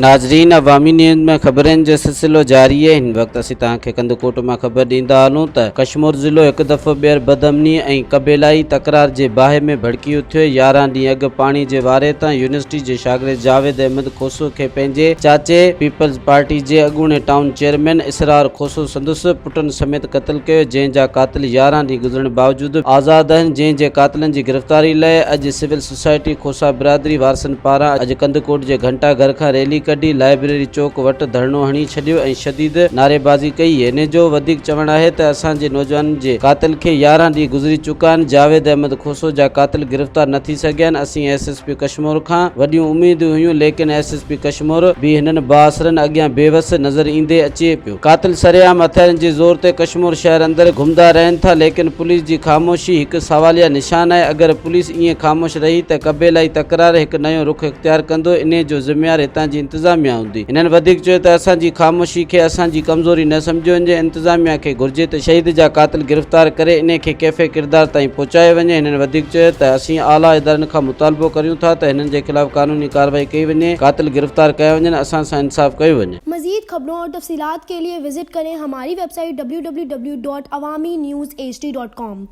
ناظرين عوامي نيوز ۾ خبرن جو سلسلو جاري آهي هن وقت اسين توهان کي ڪنڌڪوٽ مان خبر ڏيندا هلون ته ڪشمور ضلعو هڪ دفعو ٻيهر بدامني ۽ قبيلائي تڪرار جي باهه ۾ ڀڙڪي اٿيو 11 ڏينهن اڳ پاڻي جي واري تان يونيورسٽي جي شاگرد جاويد احمد کوسو کي پنهنجي چاچي پيپلز پارٽي جي اڳوڻي ٽائون چيئرمين اسرار کوسو سندس پٽن سميت قتل ڪيو جنهن جا قاتل 11 ڏينهن گذرڻ باوجود آزاد آهن جنهن جي قاتلن جي گرفتاري لئه اڄ سول سوسائٽي کوسا برادري وارثن پاران اڄ ڪنڌڪوٽ جي گهنٽا گهر کان ريلي ڪڍي لائبريري چوڪ وٽ ڌرڻو هڻي ڇڏيو ۽ شديد نعريبازي ڪئي هن جو وڌيڪ چوڻ آهي ته اسان جي نوجوانن جي قاتل کي 11 ڏينهن گذري چڪا آهن جاويد احمد کوسو جا قاتل گرفتار نه ٿي سگهيا آهن اسين ايس ايس پي ڪشمور کان وڏيون اميدون هيون ليڪن ايس ايس پي ڪشمور به هنن بااثرن اڳيان بيوس نظر ايندي اچي پيو. قاتل سرعام هٿيارن جي زور تي ڪشمور شهر اندر گهمندا رهن ٿا ليڪن پوليس جي خاموشي هڪ سواليه نشان آهي اگر پوليس ائين خاموش رهي ته قبيلائي تڪرار هڪ نيو رخ اختيار ڪندو انهي جو ذميوار هتان جي انتظاميا هوندي هنن وڌيڪ چيو ته اسان جي خاموشي کي اسان جي ڪمزوري نه سمجهيو وڃي انتظاميا کي گهرجي ته شهيد جا قاتل گرفتار ڪري انهي کي ڪيفي ڪردار تائين پهچايو وڃي هنن وڌيڪ چيو ته اسين اعليٰ ادارن کان مطالبو ڪريون ٿا ته هنن جي خلاف قانوني ڪارروائي ڪئي وڃي قاتل گرفتار ڪيا وڃن اسان سان انصاف ڪيو وڃي. मजीद खबरों और तफसीलात के लिए विजिट करें हमारी वेबसाइट www.awamiNewsHD.com.